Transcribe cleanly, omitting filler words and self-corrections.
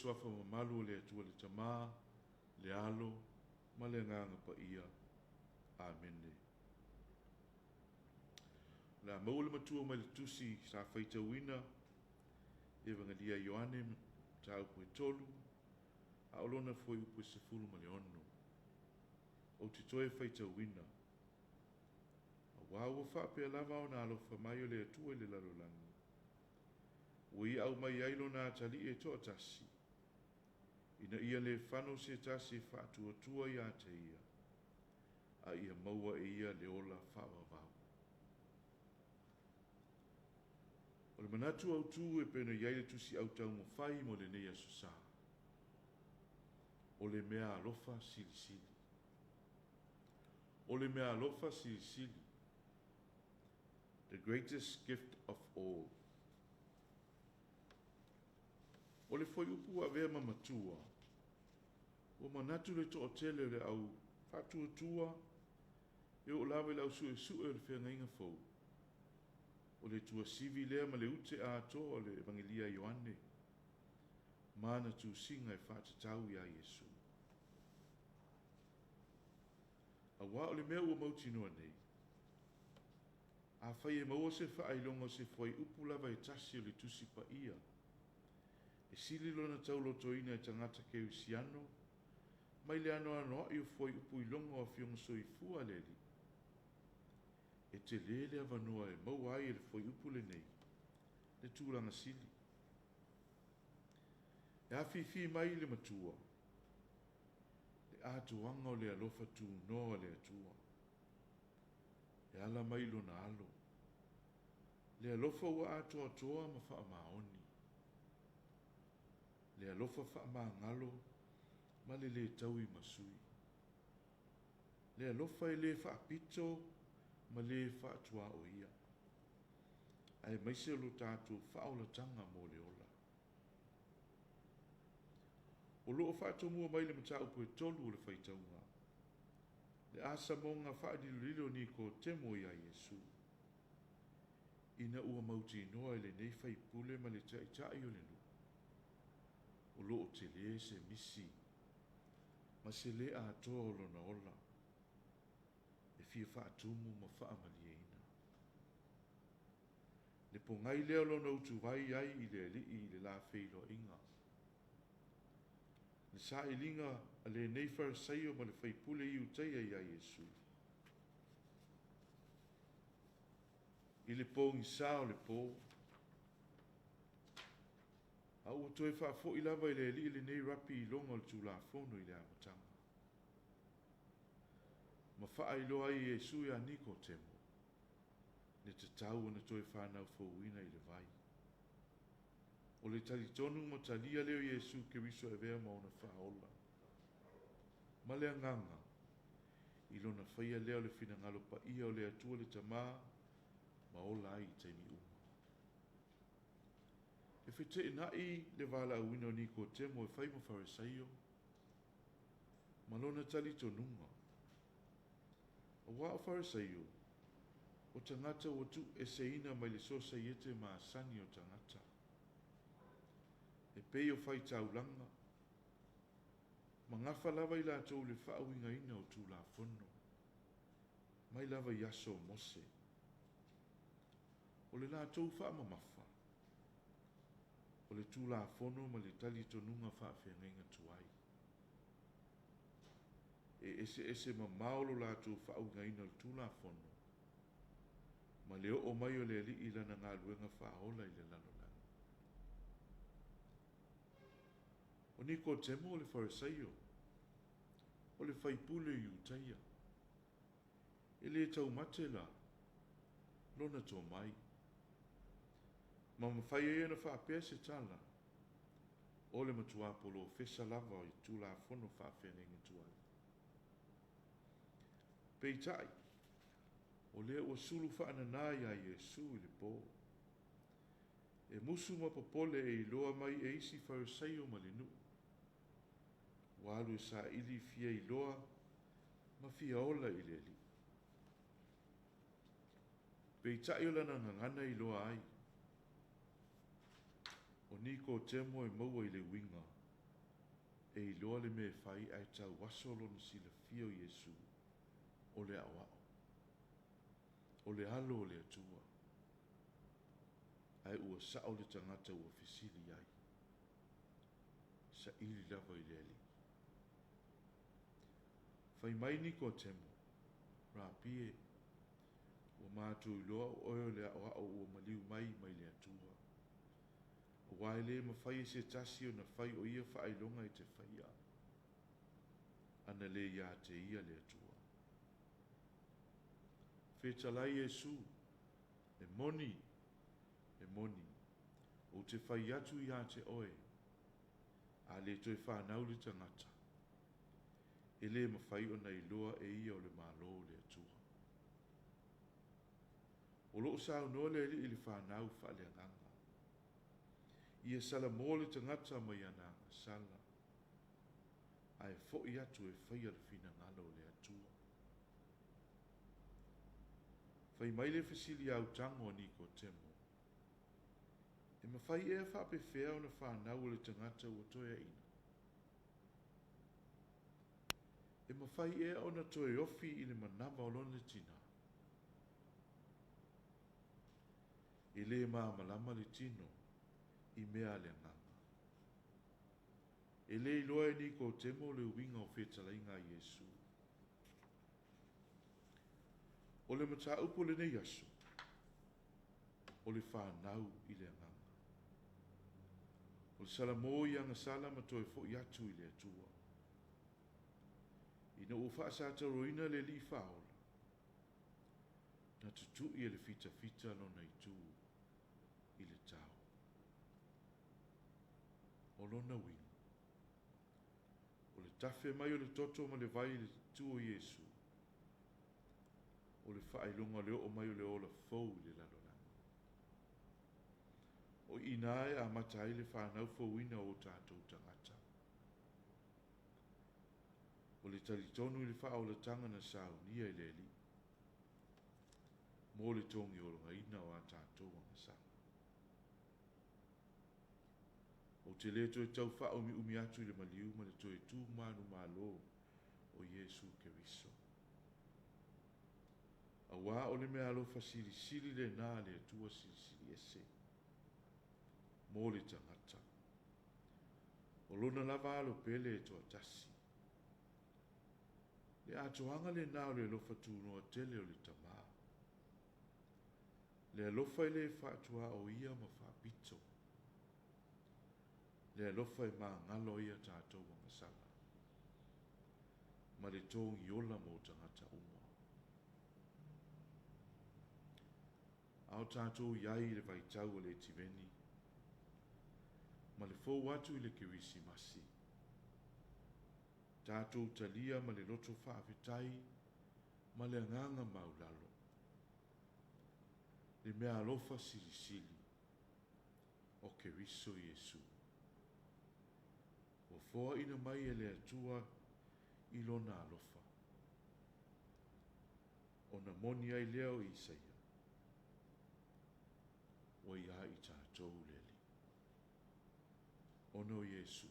Suafa mamalu o le Atua le Tama, le Alo ma le Agaga Paia. Amene. O le a maua le matua mai le tusi sa faitauina Evagelia Ioane mataupu e 3, a o lona fuaiupu e 16. Ou te toe faitauina. Auā ua faapea lava ona alofa mai o le Atua i le lalolagi, ua ia aumai ai lona atalii e toatasi, ina ia le fano se tasi e faatuatua ia te ia, a ia maua e ia le ola faavavau. O le manatu autu e pei ona i ai le tusi autaumafai mo lenei aso sa, o le meaalofa silisili. O le meaalofa silisili. The greatest gift of all. O le fuaiupu ua avea ma matua, ua manatu le toatele o le au faatuatua e oo lava i le au suesue o le feagaiga fou, o le tuasivi lea ma le ute atoa o le Evagelia a Ioane ma ana tusiga e faatatau iā Iesu. Auā o le mea ua mautinoa nei, afai e maua se faailoga o se fuaiupu lava e tasi o le Tusi Paia, e sili lona taulotoina e tagata kerisiano mai le anoanoai o fuaiupu iloga o Afioga Soifua a le Alii, e telē le avanoa e maua ai e le fuaiupu lenei le tulaga sili. E afifi mai i le matua le atoaga o le alofa tunoa o le Atua e ala mai i lona alo, le alofa ua atoatoa ma faamaoni, le alofa faamagalo ma le lē tauimasui, le alofa e lē faapito ma lē faatuaoia, aemaise o lo tatou faaolataga mo le ola. O lo o faatomua mai le mataupu e 3 o le faitauga, le asamoga faalilolilo o Nikotemo iā Iesu, ina ua mautinoa e lenei faipule ma le taitai o le nuu, o lo o telē se misi ma se lē atoa o lona ola e fia faatumu ma faamalieina. Le pogai lea o lona utuvai ai i le Alii i le la feiloaiga. Le sailiga a lenei Farisaio ma le faipule Iutaia iā Iesu. I le pogisā o le pō, a ua toe faafoi lava i le Alii lenei rapi iloga o le Tulafono i le amataga. Ma faailoa ai e Iesu iā Nikotemo le tatau ona toe fanau fouina i le vai. O le talitonu ma talia lea o Iesu Keriso e avea ma ona faaola. Ma le agaga, i lona faia lea o le finagalo paia o le Atua le Tama ma ola ai i taimi uma. E feteenai le valaauina o Nikotemo e fai ma Farisaio ma lona talitonuga. Auā o Farisaio, o tagata ua tuueseina mai le sosaiete masani o tagata, e pei o faitaulaga, ma gafa lava i latou i le faauigaina o Tulafono, mai lava i aso o Mose. O le latou faamamafa, o le Tulafono ma le talitonuga faafeagaiga tuai. E eseese mamao lo latou faauigaina o le Tulafono ma le oo mai o le Alii i lana galuega faaola i le lalolagi. O Nikotemo o le Farisaio, o le faipule Iutaia. E lē taumate la lona tomai, ma mafai ai ona faapea se tala, o le matuā polofesa lava o Tulafono faafeagaiga tuai. Peitai, o lea ua sulu faananā iā Iesu i le pō, e musu ma popole e iloa mai e isi Farisaio ma le nuu, ua alu e saili fia iloa ma fia ola i le Alii. Peitai o lana gagana e iloa ai, o Nikotemo e maua i le uiga. e iloa le mea e fai ae tauaso lona silafia o Iesu o le Aoao, o le Alo o le Atua, ae ua sao le tagata ua fesili ai, Saili lava i le Alii. Fai mai Nikotemo, Rapi e, ua matou iloa o oe o le Aoao ua maliu mai mai le Atua, aua e le mafai e se tasi ona fai o ia faailoga e te faia, ana le ia te ia le Atua. Fetalai Iesu, E moni, e moni, ou te fai atu ia te oe, a le toe fanau le tagata, e le mafai ona iloa e ia o le Malo o le Atua. O lo o saunoa le Alii i le fanau faaleagaga. Ia salamo le tagata mai ana agasala, ae foi atu e faia le finagalo o le Atua. Fai mai le fesili autago a Nikotemo, E mafai ea faapefea ona fanau o le tagata ua toeaina? E mafai ea ona toe ofi i le manava o lona tina? E le malamalama le tino i mea a le agaga. E le iloa e Nikotemo le uiga o fetalaiga a Iesu. O le mataupu o lenei aso, o le fanau i le agaga. O le salamo i agasala ma toe foi atu i le Atua. Ina ua faasataroina le Alii Faaola, na tutui e le fitafita lona itu i le tao. O lona uiga, o le tafe mai o le toto ma le vai i le itu o Iesu, o le faailoga o le oo mai o le ola fou i le lalolagi. O i ina e amata ai le fanau fouina o o tatou tagata. O le talitonu i le faaolataga na saunia e le Alii mo le togiolagaina o a tatou agasala. Ou te le toe tau faaumiumi atu i le maliu ma le toe tu manumalo o Iesu Keriso. Aua o le meaalofa silisili lena a le Atua Silisili Ese mo le tagata. O lona lava Alo pele e toatasi. Le atoaga lena o le alofa tunoa tele o le Tama. Le alofa e le faatuaoia ma faapito. Le alofa e magalo ai a tatou agasala ma le togiola mo tagata uma. A o tatou i ai i le vaitau o le Etiveni ma le fou atu i le Kerisimasi, tatou talia ma le loto faafetai ma le agaga maulalo le meaalofa silisili o Keriso Iesu, ua foaina mai e le Atua i Lona alofa. Ona moni ai lea o Isaia, Ua ia i tatou le Alii. Ona o Iesu.